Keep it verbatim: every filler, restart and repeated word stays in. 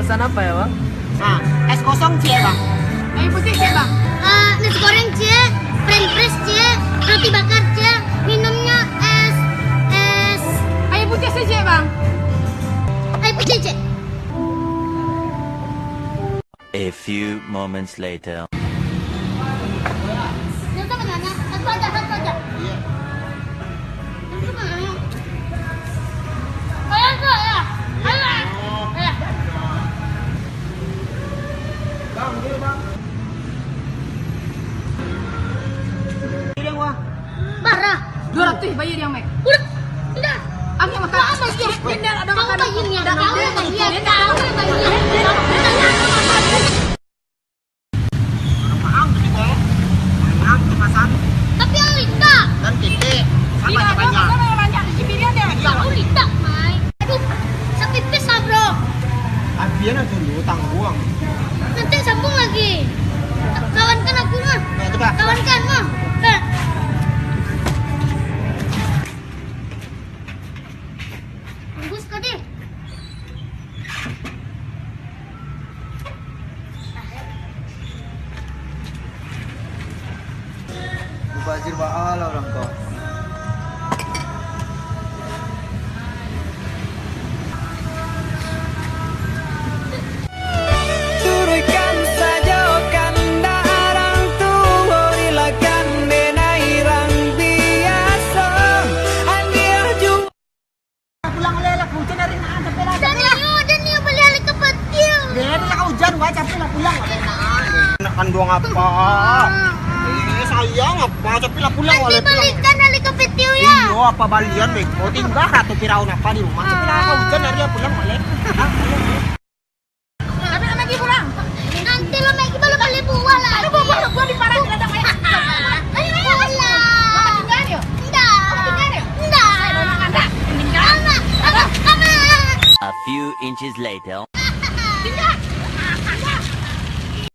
Pesan apa ya, Bang? Nah, es kosong, ciek, Bang. Air putih, ciek, Bang. Eh, nasi goreng, ciek. French fries, ciek. Roti bakar, ciek. Minumnya es, es. Air putih saja, ciek, Bang. Air putih, ciek. A few moments later. Satu aja, satu aja. Satu aja. Ayo, ayo, ayo. Ayo. Bang, dia, Bang. Dia, Bang. Bara. Duo ratuih bayia dek ang, Mek. Udah. Indak. Ang nan makan. Indak ado makan. Kau bayia, kau bayia, kau bayia. Maang tu, maang tu pasan. Tapi ang indak. Dan ketek. Sama banyak. Indak, Mai. Aduh, sakit pipis lah, bro. Abian lah dulu, tangguang. Nanti sambung lagi. Kawankan aku mah. Nah, coba. Kawankan mah. Nah. Bagus kah, Dek? Mubazir baa lah urang ko. Turuikan sajo kandak urang tu, rilakan denai urang biaso. Andia ju- Pulang leh lah, hujan hari nah, capek lah, capek lah. Daniel, Daniel, baliak leh ka patio. Deh, lah hujan, wah, capek lah, pulang lah. Anak kanduang apa? Eh, sayang apa? Capek lah, pulang. Nanti balikan leh ka patio, ya. Iyo, apa balian, beko? Tinggal ratu Firaun apa di rumah? Capek lah, hujan hari, pulang, balik. Tapi nak pergi pulang. Nanti lo pergi balik, balik buah lah. Aduh, buah, buah, buah di parah, tidak ada banyak. Ayo, ayo, ayo. Pulang. Mama tinggal, yo? Ndak. Mama tinggal, yo? Ndak. Saya bawa anak anda. Tinggal. Mama, mama, mama. A few inches later. Tinggal.